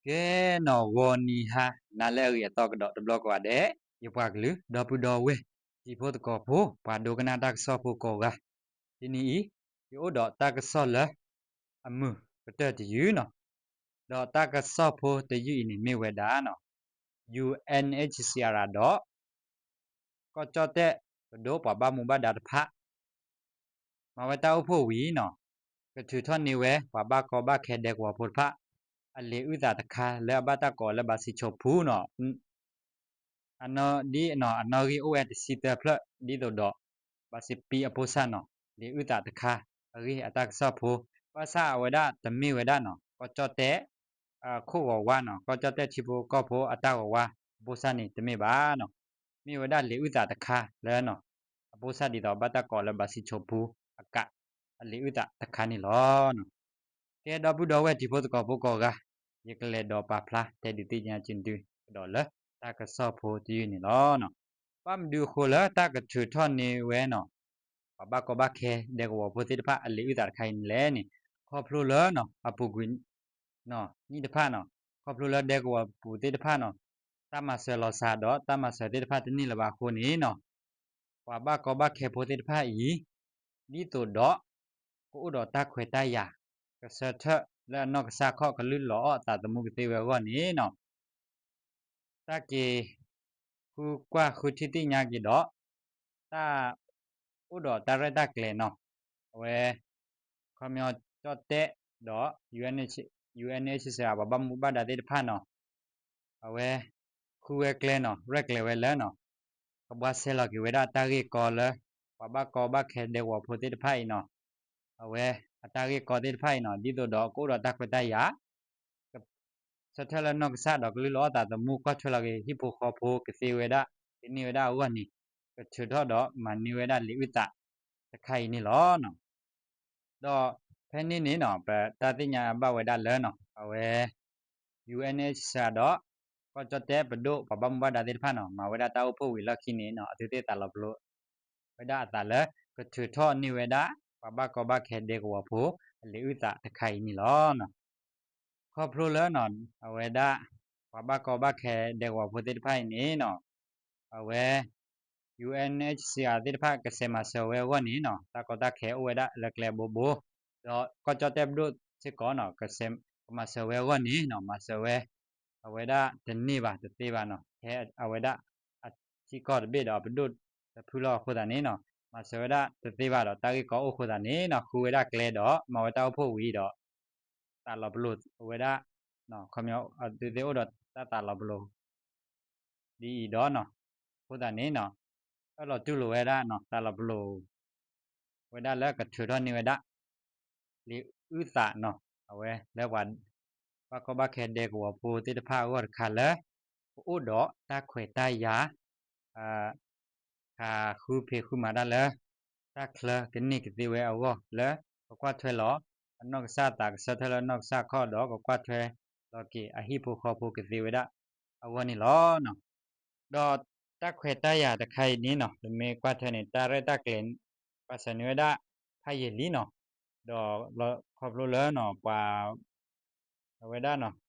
ကဲနီၣ် ဂီၤနံၤဟါနၤလၢအဂ့ၤအသီကဒီးတဘျီကိးဂၤဒဲး, ယပှၤကလုာ် ဒီပုၢ်ဒီဝဲၢ် တံၤဖိသကိးဖိ ပှၤဒိကနၣ်တၢ်ကစီၣ်ဖိကိးဂၤ, တနံၤအံၤ ယအိၣ်ဒီးတၢ်ကစီၣ်လၢ အမုာ်ကတၢၢ်တယုၢ်နီၣ်, ဒီးတၢ်ကစီၣ်ဖိတယုၢ်အံၤန့ၣ်မ့ၢ်ဝဲဒၣ်နီၣ် ယူၣ်အဲၣ်အဲၣ်စံၣ်အါရၤ ဒီး ကီၢ်ကၠီၣ်တဲၣ်ပဒိၣ်ပှၤဘၣ်မူဘၣ်ဒါတဖၣ် မၤဝဲတၢ်အိၣ်ဖှိၣ်ဝံၤနီၣ်, ကထုးထီၣ်န့ၢ်ဝဲပှၤဘၣ်ကီဘၣ်ခဲဒဲကဝီၤဖိတဖၣ် အလံာ်အုၣ်သးတခါလၢအဘၣ်တၢ်ကိးလၢဘၣ်စံဆိးဖူနီၣ် အနီၣ်ဒ်နီၣ် အနီၣ်ဂံၢ်အိၣ်ဝဲတဆံသၢဖျၢၣ် ဒ်သိးဒီး ဘၣ်စံပံအဖိစၢ်နီၣ် လံာ်အုၣ်သးတခါအဂ့ၢ်အတၢ်ကစီၣ်ဖိ, ဘၣ်ဆၣ်အဝဲဒၣ်တမ့ၢ်ဝဲဒၣ်နီၣ် ကီၢ်ကၠီၣ်တဲၣ် ခိၣ်ဂီၤဝါနီၣ် ကီၢ်ကၠီၣ်တဲၣ်ထံဖိကီၢ်ဖိအတၢ်ဂီၤဝါအဖိစၢ်န့ၣ်တမ့ၢ်ဘၣ်နီၣ်, မ့ၢ်ဝဲဒၣ်လံာ်အုၣ်သးတခါလၢနီၣ် အဖိစၢ်ဒ်သိးဘၣ်တၢ်ကိးလၢဘၣ်စံဆိးဖူအကး အလံာ်အုၣ်သးတခါန့ၣ်လီၤ. ကဲဒီပုၢ်ဒီဝဲၢ်တံၤဖိသကိးဖိကိးဂၤ, ယကလဲၤဒီးပာ်ဖျါတဲဒုးသ့ၣ်ညါက့ၤသုကဒီးလၢတၢ်ကစီၣ်ဖိတယုၢ်န့ၣ်လီၤ. ဘၣ်မနုၤအဃိလၢတၢ်ကထုးထီၣ်န့ၢ်ဝဲနီၣ် ပှၤဘၣ်ကီဘၣ်ခဲဒဲကဝီၤဖိသ့ၣ်တဖၣ်အလံာ်အုၣ်သးတခါအံၤန့ၣ်လဲၣ်န့ၣ်, ခီဖျိလၢနီၣ် အပူၤကွံာ် နံၣ်တဖၣ်နီၣ် ခီဖျိလၢဒဲကဝီၤပူၤသ့ၣ်တဖၣ်နီၣ် တၢ်မၤစၢၤလီၤစၢ်ဒီးတၢ်မၤစၢၤသ့ၣ်တဖၣ်တန့ၢ်လၢၤဘၣ်အဃိန့ၣ်နီၣ်, ပှၤဘၣ်ကီဘၣ်ခဲဖိသ့ၣ်တဖၣ်အံၤ ဒ်သိးဒီး ကအိၣ်ဒီးတၢ်ခွဲးတၢ်ယာ် ကဆၢထၢၣ်လၢအနီၢ်ကစၢ်ခီၣ် ကလုၢ်လီၤအီၣ်အသးသမူကသ့ဝဲအဂီၢ်န့ၣ်နီၣ် တၢ်က့ၤ ဃုကွၢ်ဃုထံၣ်သ့ၣ်ညါက့ၤဒီး တၢ် အိၣ်ဒီးတၢ်ရဲၣ်တၢ်ကျဲၤနီၣ်, အဝဲ ခီပညီကၠီၣ်တဲၣ်ဒီး ယူၣ်အဲၣ်စံၣ်အါရၤ ပှၤဘၣ်မူဘၣ်ဒါသ့ၣ်တဖၣ်နီၣ်, အဝဲ ဃုဝဲကျဲနီၣ် ရဲၣ်ကျဲၤဝဲလၢနီၣ် ကဘှါဆဲးလီၤက့ၤဝဲဒၣ်တၢ်ဂ့ၢ်ကီလၢ ပှၤဘၣ်ကီဘၣ်ခဲဒဲကဝီၤဖိသ့ၣ်တဖၣ်အံၤနီၣ်, အဝဲအတၢ်ဂ့ၢ်ကီသ့ၣ်တဖၣ်အံၤနီၣ် ဒ်သိးဒီးကအိၣ်ဒီးတၢ်ခွဲးတၢ်ယာ် ဆၢထၢၣ်လၢနီၢ်ကစၢ်ဒီးကလုၢ်လီၤအီၣ်သးသမူ ကွၢ်ထွဲလီၤက့ၤဟံၣ်ဖိဃီဖိကသ့ဝဲဒၣ် ကန့ၢ်ဝဲဒၣ်အဂီၢ်န့ၣ် ကထုးထီၣ်ဒီးမၤန့ၢ်ဝဲဒၣ်လံာ်အုၣ်သးတခါအံၤန့ၣ်လီၤ. ဒီးဖဲန့ၣ်န့ၣ်နီၣ် ပတၢ်သ့ၣ်ညါဘၣ်ဝဲဒၣ်လၢနီၣ် အဝဲ ယူၣ်အဲၣ်စံၣ်အါရၤ ဒီး ကီၢ်ကၠီၣ်တဲၣ်ပဒိၣ်ပှၤဘၣ်မူဘၣ်ဒါသ့ၣ်တဖၣ်နီၣ် မၤဝဲဒၣ်တၢ်အိၣ်ဖှိၣ်ဝံၤလီၢ်ခံန့ၣ်နီၣ် အသုသ့ၣ်သးလီၤပလိာ် ဝဲဒၣ်အသးလၢ ကထုးထီၣ်န့ၢ်ဝဲဒၣ် ပှၤဘၣ်ကီဘၣ်ခဲဒဲကဝီၤဖိ အလံာ်အုၣ်သးတခါအံၤန့ၣ်လီၤ. ခီဖျိလၢ အဝဲဒၣ် ပှၤဘၣ်ကီဘၣ်ခဲဒဲကဝီၤဖိသ့ၣ်တဖၣ်အံၤန့ၣ်နီၣ် အဝဲ ယူၣ်အဲၣ်စံၣ်အါရၤ သ့ၣ်တဖၣ်ကဆဲးမၤစၢၤဝဲအဂီၢ်န့ၣ်နီၣ် တၢ်ကီတၢ်ခဲအိၣ်ဝဲဒၣ်လၢကျဲဘိဘိ, ဒီးကီၢ်ကၠီၣ်တဲၣ်ပဒိၣ်စ့ၢ်ကီးနီၣ် ကဆဲး ကမၤစၢၤဝဲအဂီၢ်န့ၣ်နီၣ် မၤစၢၤဝဲ အဝဲဒၣ်တန့ၢ်ဘၣ်တသ့ဘၣ်နီၣ် ဖဲအဝဲဒၣ်အထံကီၢ်တဘ့ၣ်ဒီးပဒိၣ်တဖုလီၤအဃိသတးန့ၣ်နီၣ် မၤစၢၤဝဲဒၣ်တသ့ဘၣ်ဒီးတၢ်ဂ့ၢ်ကီအိၣ်အဃိသတးန့ၣ်နီၣ် ဃုဝဲဒၣ်ကျဲဒီးမၤဝဲတၢ်အိၣ်ဖှိၣ်ဝံၤဒီး သးလီၤပလိာ်ဝဲဒၣ် ခီပညီအသုသ့ၣ်အိၣ်ဒီးတၢ်သးလီၤပလိာ် ဒ်အံၤဒီးနီၣ် အဃိသတးန့ၣ်နီၣ် အၢၣ်လီၤတူၢ်လိာ်ဝဲဒၣ်နီၣ် သးလီၤပလိာ် ဝဲဒၣ်လၢကထုးထီၣ်န့ၢ်ဝဲဒၣ် လံာ်အုၣ်သးနီၣ် အဝဲလၢပှၤ ဘၣ်ကီဘၣ်ခဲဒဲကဝီၤဖိသ့ၣ်တဖၣ်အဂီၢ်တခါလၢ ကအိၣ်ဒီးတၢ်ခွဲးတၢ်ယာ် ခးဃုဖံးဃုမၤတၢ်လၢ တၢ်ချၢကန့ၢ်ကသ့ဝဲအဂီၢ်လၢ ကကွၢ်ထွဲလီၤ အနီၢ်ကစၢ်သး ကဆၢထၢၣ်လၢနီၢ်ကစၢ်ခီၣ်ဒီး ကကွၢ်ထွဲလီၤက့ၤအဟံၣ်ဖိဃီဖိကသ့ဝဲဒၣ်အဂီၢ်န့ၣ်လီၤ. ဒီးတၢ်ခွဲးတၢ်ယာ်တခါအံၤန့ၣ်နီၣ် ပမ့ၢ်ကွၢ်ထွဲန့ၣ် တၢ်ရဲၣ်တၢ်ကျဲၤ ပာ်စၢၤန့ၢ်ဝဲဒၣ်ဖးယံာ်လံနီၣ် ဒီးခီဖျိလၢနီၣ် ပှၤ အဝဲဒၣ်နီၣ်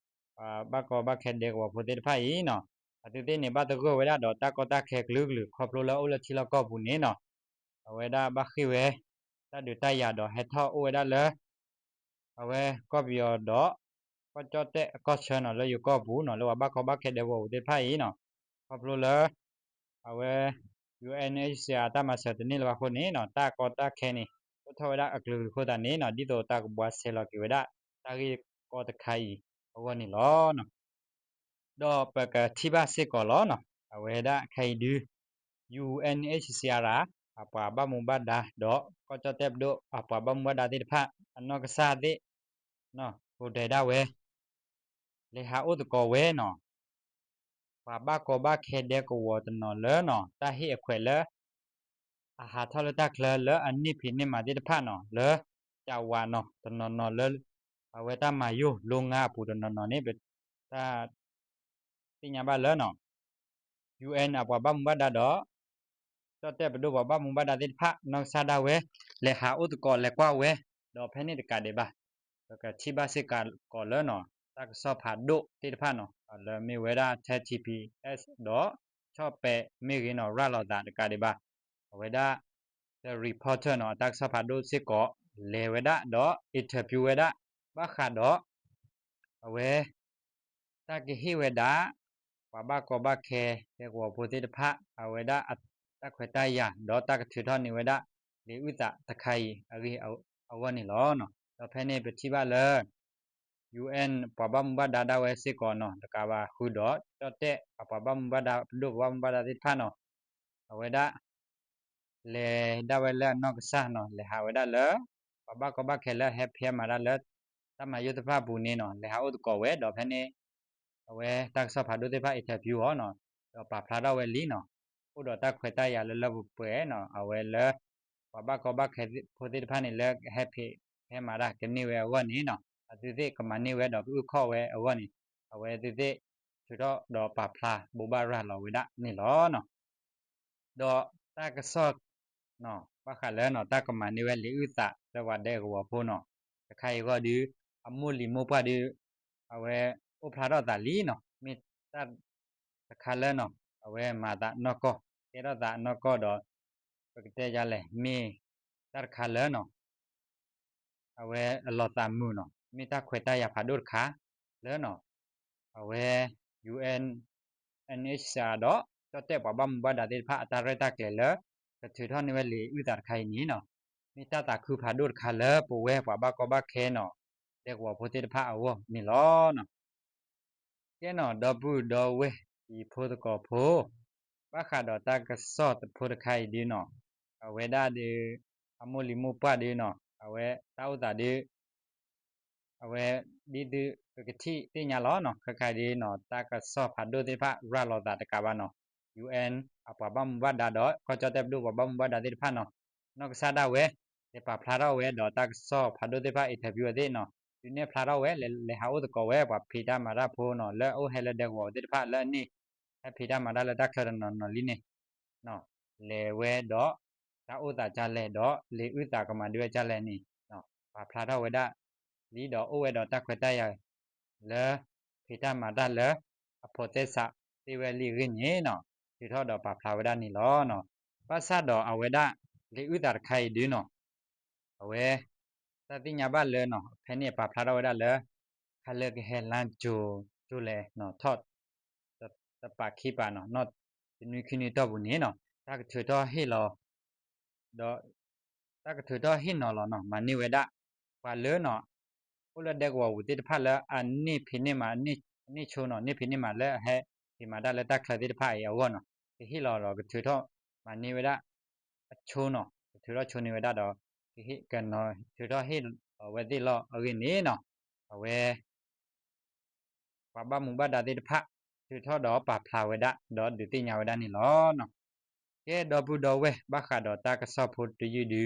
ပှၤဘၣ်ကီဘၣ်ခဲဒဲကဝီၤဖိသ့ၣ်တဖၣ်အံၤနီၣ် အသုသ့ၣ်န့ၣ်ဘၣ်သဂၢၢ်ဝဲဒၣ်ဒီးတၢ်ကီတၢ်ခဲကလုာ်ကလုာ် ခီဖျိလၢအိၣ်လၢထံလီၢ်ကီၢ်ပူၤန့ၣ်နီၣ် အဝဲဒၣ်ဘၣ်ဃ့ၢ်ဝဲ တၢ်ဒုးတၢ်ယၤဒီးဟဲထီၣ်အိၣ်ဝဲဒၣ်လၢ အဝဲကီၢ်ပယီၤဒီး ကီၢ်ကၠီၣ်တဲၣ်အကီၢ်ဆၢနီၣ် လၢယိၤကီၢ်ပူၤနီၣ် လၢပှၤဘၣ်ကီဘၣ်ခဲဒဲကဝီၤပူၤသ့ၣ်တဖၣ်အံၤနီၣ် ခီဖျိလၢ အဝဲ ယူၣ်အဲၣ်စံၣ်အါရၤ တၢ်မၤစၢၤတန့ၢ်လၢၤဘၣ်အဃိန့ၣ်နီၣ် တၢ်ကီတၢ်ခဲန့ၣ် အိၣ်ထီၣ်ဝဲဒၣ်အကလုာ်ကလုာ်အဃိသတးန့ၣ်နီၣ် ဒ်သိးတၢ်ကဘှါဆဲးလီၤက့ၤဝဲဒၣ် တၢ်ဂ့ၢ်ကီတခါအံၤအဂီၢ်န့ၣ်လီၤ. ဒီးပကထံၣ်ဘၣ်စ့ၢ်ကီးလီၤနီၣ် အဝဲဒၣ်ခဲအံၤဒု ယူၣ်အဲၣ်စံၣ်အါရၤ အပှၤဘၣ်မူဘၣ်ဒါ ဒီးကီၢ်ကၠီၣ်တဲၣ်ပဒိၣ်အပှၤဘၣ်မူဘၣ်ဒါသ့ၣ်တဖၣ် အနီၢ်ကစၢ်သ့ၣ် ဟူးတဲာ်ဒၣ်ဝဲ လဲၤဟးအိၣ်သကိးဝဲနီၣ် ပှၤဘၣ်ကီဘၣ်ခဲဒဲကဝီၤတနီၤလၢနီၣ် တၢ်ဟ့ၣ်အခွဲးလၢ အဟးထီၣ်လၢတၢ်ချၢလၢအန့ၢ်ဖံးန့ၢ်မၤသ့ၣ်တဖၣ်နီၣ် လၢ ကၠးဝးနီၣ် တနီၤနီၤလၢ အဝဲတၢ်မၤယိၢ်လိငါအပူၤတနီၤနီၤန့ၣ် ပတၢ် သ့ၣ်ညါဘၣ်လၢနီၣ် ယူၣ်အဲၣ် အပှၤဘၣ်မူဘၣ်ဒါဒီး ကၠီၣ်တဲၣ်ပဒိၣ်ပှၤဘၣ်မူဘၣ်ဒါသ့ၣ်တဖၣ် နီၢ်ကစၢ်ဒၣ်ဝဲ လဲၤဟးအိၣ်သကိးလဲၤကွၢ်ဝဲ ဒီးဖဲန့ၣ်တကးဒံးဘၣ် ပကထံၣ်ဘၣ်စ့ၢ်ကီးလၢနီၣ် တၢ်ကစီၣ်ဖးဒိၣ်သ့ၣ်တဖၣ်နီၤ လၢမ့ၢ်ဝဲဒၣ်ထဲ T P S ဒီး ဆီၣ်ပဲာ်မ့ၢ်ဂ့ၤနီၤ ရၤလီၤသးတကးဒံးဘၣ် အဝဲဒၣ် The Reporter နီၤ အတၢ်ကစီၣ်ဖးဒိၣ်စ့ၢ်ကီး လဲၤဝဲဒၣ်ဒီး interview ဝဲဒၣ် ဘၣ်ဃးဒီး အဝဲ တၢ်ကဟ့ၣ်ဝဲဒၣ် ပှၤဘၣ်ကီဘၣ်ခဲ ဒဲကဝီၤဖိသ့ၣ်တဖၣ် အဝဲဒၣ်အတၢ်ခွဲးတၢ်ယာ် ဒီးတၢ်ကထုးထီၣ်န့ၢ်ဝဲဒၣ် လံာ်အုၣ်သးတခါအံၤအဂ့ၢ်အဂီၢ်န့ၣ်လီၤ. ဒီးဖဲန့ၣ်ပထံၣ်ဘၣ်လၢ U N ပှၤဘၣ်မူဘၣ်ဒါဒၣ်ဝဲစ့ၢ်ကီးနီၤ တကးဘၣ်ဃုာ်ဒီး ကၠီၣ်တဲၣ်အပှၤဘၣ်မူဘၣ်ဒါ ပဒိၣ်ပှၤဘၣ်မူဘၣ်ဒါသ့ၣ်တဖၣ်နီၤ အဝဲဒၣ် လဲၤဒၣ်ဝဲလၢအနီၢ်ကစၢ်နီၤ လဲၤဟးဝဲဒၣ်လၢ ပှၤဘၣ်ကီဘၣ်ခဲလၢအဟဲဖံးမၤတၢ်လၢ တၢ်မၤယိၣ်သ့ၣ်တဖၣ်အပူၤန့ၣ်နီၤ လဲၤဟးအိၣ်သကိးဝဲ ဒီးဖဲန့ၣ် အဝဲတၢ်ကစီၣ်ဖးဒိၣ်သ့ၣ်တဖၣ် interview အီၤနီၤ ဒီးပာ်ဖျါထီၣ်ဝဲလံနီၤ အိၣ်ဒီးတၢ်ခွဲးတၢ်ယာ်လၢလၢပှဲၤပှဲၤနီၤ အဝဲလၢ ပှၤဘၣ်ကီဘၣ်ခဲဖိသ့ၣ်တဖၣ်န့ၣ် လၢဟဲဖံးဟဲမၤတၢ်ကန့ၢ်ဝဲအဂီၢ်န့ၣ်နီၤ အဝဲသ့ၣ်ကမၤန့ၢ်ဝဲဒီးကအုၣ်ခီၣ်ဝဲအဂီၢ်န့ၣ် အဝဲသ့ၣ်ထုးထီၣ်ဒီးပာ်ဖျါဘိးဘၣ်ရၤလီၤဝဲဒၣ်န့ၣ်လီၤ. ဒီးတၢ်ကစီၣ် ဘၣ်ဃးလၢနီၤ တၢ်ကမၤန့ၢ်ဝဲလံာ်အုၣ်သးလၢပှၤဒဲကဝီၤဖိနီၤ တခါအံၤအဂီၢ်ဒီး အမိၢ်လံၤမိၢ်ပှၢ်ဒီး အဝဲအိၣ်ဖျါထီၣ်သးလံနီၤ မ့ၢ်တၢ်တခါလၢနီၤ အဝဲမၤသးနီၢ်ကီၢ် ကဲထီၣ်သးနီၢ်ကီၢ်ဒီး ပကတဲယလဲၣ် မ့ၢ်တၢ်တခါလၢနီၤ အဝဲအလီၤသးမုာ်နီၤ မ့ၢ်တၢ်ခွဲးတၢ်ယာ်ဖးဒိၣ်တခါလၢနီၤ အဝဲ U N N H C R ဒီး ကၠီၣ်တဲၣ်ပှၤဘၣ်မူဘၣ်ဒါသ့ၣ်တဖၣ်အတၢ်ရဲၣ်တၢ်ကျဲၤလၢ ကထုးထီၣ်န့ၢ်ဝဲလံာ်အုၣ်သးတခါအံၤန့ၣ်နီၤ မ့ၢ်တၢ်သးခုဖးဒိၣ်တခါလၢပဝဲပှၤဘၣ်ကီဘၣ်ခဲနီၤ ဒဲကဝီၤဖိသ့ၣ်တဖၣ်အဂီၢ်န့ၣ်လီၤ. ကဲနီၤ ဒီပုၢ်ဒီဝဲၢ်တံၤဖိသကိးဖိ ဘၣ်ဃးဒီးတၢ်ကစီၣ်ဖိတခါအံၤဒုနီၤ အဝဲဒၣ်ဒီး အမိၢ်လံၤမိၢ်ပှၢ်ဒုနီၤ အဝဲတၢ်အိၣ်သးဒု အဝဲ ဒ်သုပကထံၣ်သ့ၣ်ညါလီၤနီၤ ခဲခါဒုနီၤ တၢ်ကစီၣ်ဖးဒိၣ်သ့ၣ်တဖၣ်ရၤလီၤသးတကးဘၣ်နီၤ U N အပှၤဘၣ်မူဘၣ်ဒါဒီး ကီၢ်ကၠီၣ်တဲၣ်ပဒိၣ်ပှၤဘၣ်မူဘၣ်ဒါသ့ၣ်တဖၣ်နီၤ နီၢ်ကစၢ်ဒၣ်ဝဲ လဲၤပာ်ဖျါထီၣ်ဝဲဒီးတၢ်ကစီၣ်ဖးဒိၣ်သ့ၣ်တဖၣ် interview ဝဲသ့ၣ်နီၤ ဒုးနဲၣ်ဖျါထီၣ်ဝဲ လဲၤဟးအိၣ်သကိးဝဲ ပှၤဖံးတၢ်မၤတၢ်ဖိနီၤ လၢအအိၣ်ဟဲလၢဒဲကဝီၤသ့ၣ်တဖၣ်လၢအန့ၣ် ဟဲဖံးတၢ်မၤတၢ်လၢတၢ်ချၢတနီၤနီၤလံန့ၣ် လဲၤဝဲဒီး တၢ်အိၣ်သးကလဲၣ်ဒီး လံာ်အုၣ်သးကမၤဒုးဝဲကလဲၣ်န့ၣ် ပာ်ဖျါထီၣ်ဝဲဒၣ်လံဒီးအိၣ်ဝဲဒီးတၢ်ခွဲးတၢ်ယာ် လၢ ဖံးတၢ်မၤတၢ်လၢ အဖိးသဲစးသ့ဝဲလံအဂ့ၢ်န့ၣ်နီၤ ထုးထီၣ်ဒီးပာ်ဖျါဝဲဒၣ်န့ၣ်လီၤ. ဘၣ်ဆၣ်ဒီးအဝဲဒၣ် လံာ်အုၣ်သးတခါအံၤဒုနီၤ အဝဲ တၢ်သ့ၣ်ညါဘၣ်လၢနီၤ ဖဲန့ၣ်ပာ်ဖျါထီၣ်ဝဲဒၣ်လၢ ခါလၢကဟဲလါကၠိၤကၠိလဲၣ်နီၤ ထီၣ် တပာ်ခံပာ်နီၤ နီၢ်တနွံခံနွံတီၢ်ပူၤန့ၣ်နီၤ တၢ်ကထုးထီၣ်ဟ့ၣ်လီၤ ဒီး တၢ်ကထုးထီၣ်ဟ့ၣ်နီၤလီၤနီၤ မၤန့ၢ်ဝဲဒၣ် ပှၤလၢနီၤ အိၣ်လၢဒဲကဝီၤပူၤသ့ၣ်တဖၣ်လၢအန့ၢ်ဖံးန့ၢ်မၤ အန့ၢ်ဆိနီၤ န့ၢ်ဖံးန့ၢ်မၤလၢအဟဲဖံးမၤတၢ်လၢတၢ်ချၢသ့ၣ်တဖၣ်အံၤအဂီၢ်နီၤ ကဟ့ၣ်လီၤဒီးကထုးထီၣ်မၤန့ၢ်ဝဲဒၣ် အဆိနီၤ ကထုးထီၣ်ဆိန့ၢ်ဝဲဒၣ်ဒီး ကဟ့ၣ်ကနီၤ ထုးထီၣ်ဟ့ၣ်လီၤဝဲသ့ၣ်လီၤအဂ့ၢ်န့ၣ်နီၤ အဝဲ ပှၤဘၣ်မူဘၣ်ဒါသ့ၣ်တဖၣ် ထုးထီၣ်ဒီးပာ်ဖျါဝဲဒၣ် ဒီးဒုးသ့ၣ်ညါဝဲဒၣ်န့ၣ်လီၤ. ကဲဒီပုၢ်ဒီဝဲၢ် ဘၣ်ဃးဒီးတၢ်ကစီၣ်ဖိတယုၢ်ဒု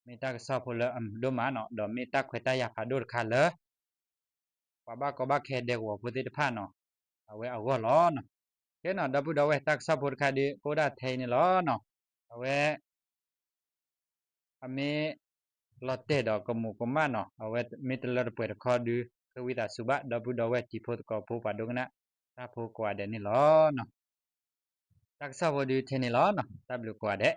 မ့ၢ်တၢ်ကစီၣ်ဖိလၢအမုာ်ဒိၣ်မးနီၤ ဒီးမ့ၢ်တၢ်ခွဲးတၢ်ယာ်ဖးဒိၣ်တခါလၢ ပှၤဘၣ်ကီဘၣ်ခဲဒဲကဝီၤဖိသ့ၣ်တဖၣ်နီၤ အဝဲအဂီၢ်လီၤ. ကဲနီၤ ဒီပုၢ်ဒီဝဲၢ် တၢ်ကစီၣ်ဖိတခါဒု ကအိၣ်ဒၣ်ထဲအံၤန့ၣ်လီၤနီၤ အဝဲ အမ့ၢ်လီၤတဲာ်ဒီးကမူးကမၣ်နီၤ အဝဲမ့ၢ်တလၢတပှဲၤတခီဒု ဃ့ဝံသးစူၤဘၣ် ဒီပုၢ်ဒီဝဲၢ်တံၤဖိသကိးဖိပှၤဒိကနၣ်တၢ်ဖိကိးဂၤဒဲးန့ၣ်လီၤ. တၢ်ကစီၣ်ဖိဒုထဲန့ၣ်လီၤနီၤ တၢ်ဘျုးကိးဂၤဒဲး